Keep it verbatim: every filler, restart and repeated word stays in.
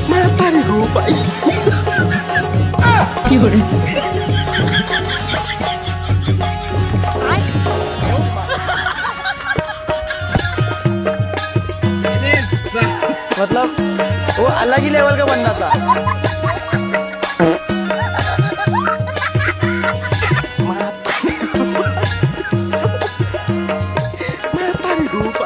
Mata ni rupa. मतलब, वो अलग ही लेवल का बनना था। Mata ni rupa.